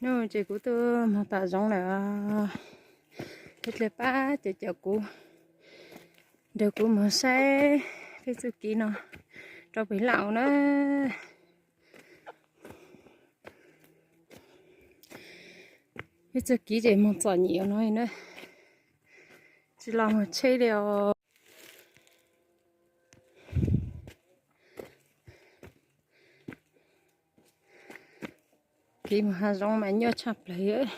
Hnub no ces kuv tuaj mus tom zoov lawm, ib pliag pab cov cov kuv, nrog kuv mus saib peb txuj kev no rau pem laj na. Peb txuj kev ces mus txom nyem no na, tsis los mus tsheb li os. Kev mus hav zoov mas nyuaj tshaj plaws.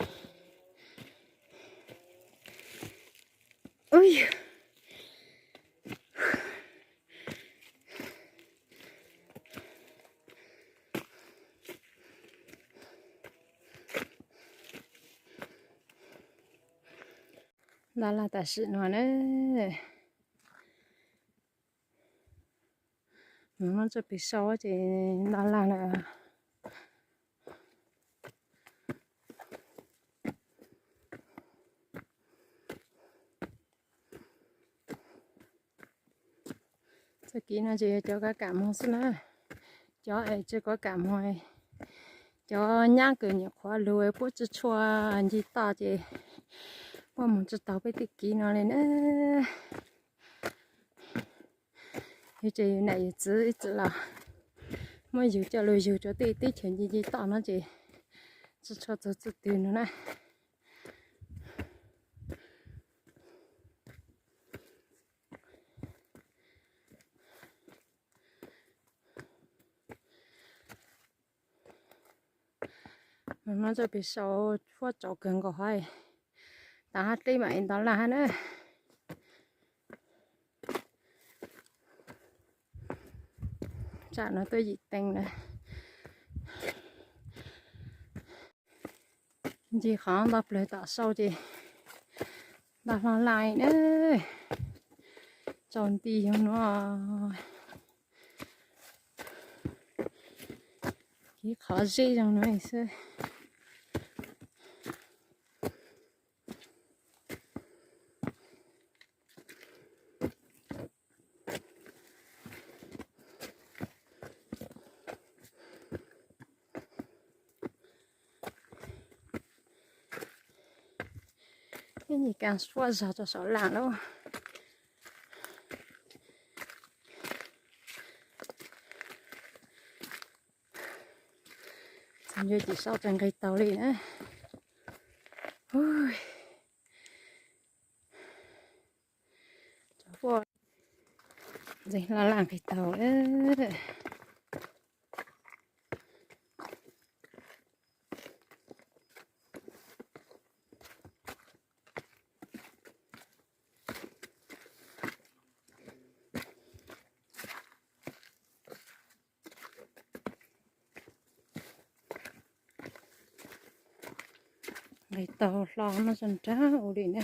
Nta laj tam sim no na, mus no txoj pem saum ces nta laj lawm. Txoj kev no ces yog cov kov kam moog xwb na, cov es tsis kov kam moog, cov nyab kws nyuam qhuav lug puab tsi tshua ncig toj ces puab moog tsi taug peb tej kev no li na. Yog ces yus nam yus txiv ib txwm los muab yug coj lug yug rua tej teb chaws ncig ncig toj no ces tsi tshua txug txuj twg no na. Mus no txoj pem saum huab tsaus kawg nkaus hab, tau hab dleb mam li nta laj hab na. Tsam no tuaj yim teev lawm. Ncig qhov nto plawg tom saud ces nta hlo laj na. Tsaus nti yog no, kev qhov zeb zoo no xwb. Ib nyuag kas suab zog rau saum laj lawm. Txog ncua ces sab tseem nqis taug li na. Ntxeev laj laj nqis taug. Nqis taug hlo no zoo nraug ua li na.